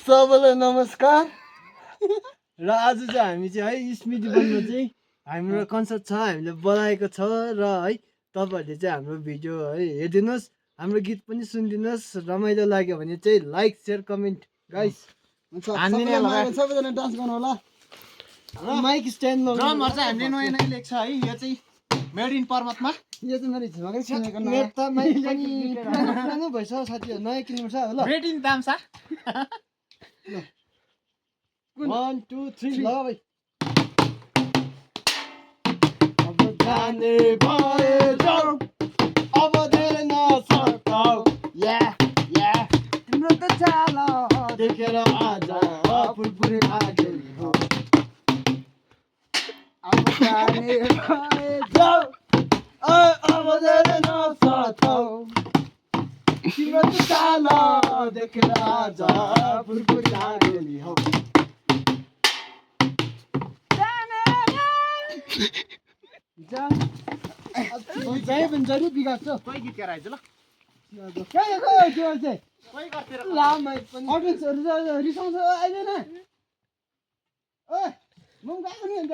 सबैलाई नमस्कार र आज चाहिँ हामी चाहिँ है स्मृति बन्न चाहिँ हाम्रो कन्सर्ट छ हामीले बनाएको छ र है तपाईहरुले चाहिँ हाम्रो भिडियो है हेर्दिनुस् हाम्रो गीत पनि सुनिदिनुस् रमाइलो लाग्यो भने चाहिँ लाइक शेयर कमेन्ट गाइस सबैजना डान्स गर्नु होला र माइक स्ट्यान्ड ड्रमहरु चाहिँ हामीले नयाँ नयाँ लेख्छ है यो चाहिँ मेड इन पर्वतमा यो चाहिँ मेरो झगडा सुनेको मेरो त माइक पनि पुरानो भइछ साथीहरु नयाँ किन्नु छ ल मेड इन दामसा 1 2 3 ल भाइ अब जाने भए जाऊ अब धेरै नसक्छौ या या तिम्रो त चाल देखेर आज फुलफुली लाग्यो हो अब जाने भए जाऊ अब धेरै नसक्छौ तिम्रो त चाल देखेर आज फुलफुली लाग्यो हो जय पनि जरुर बिगार्छ कोही गीत गाएर आइज ल कहाँ गयो त्यो चाहिँ कोही गतेर लामै पनि अडियन्सहरु रिसाउँछ आइदैन ओइ म पनि गएको नि अन्त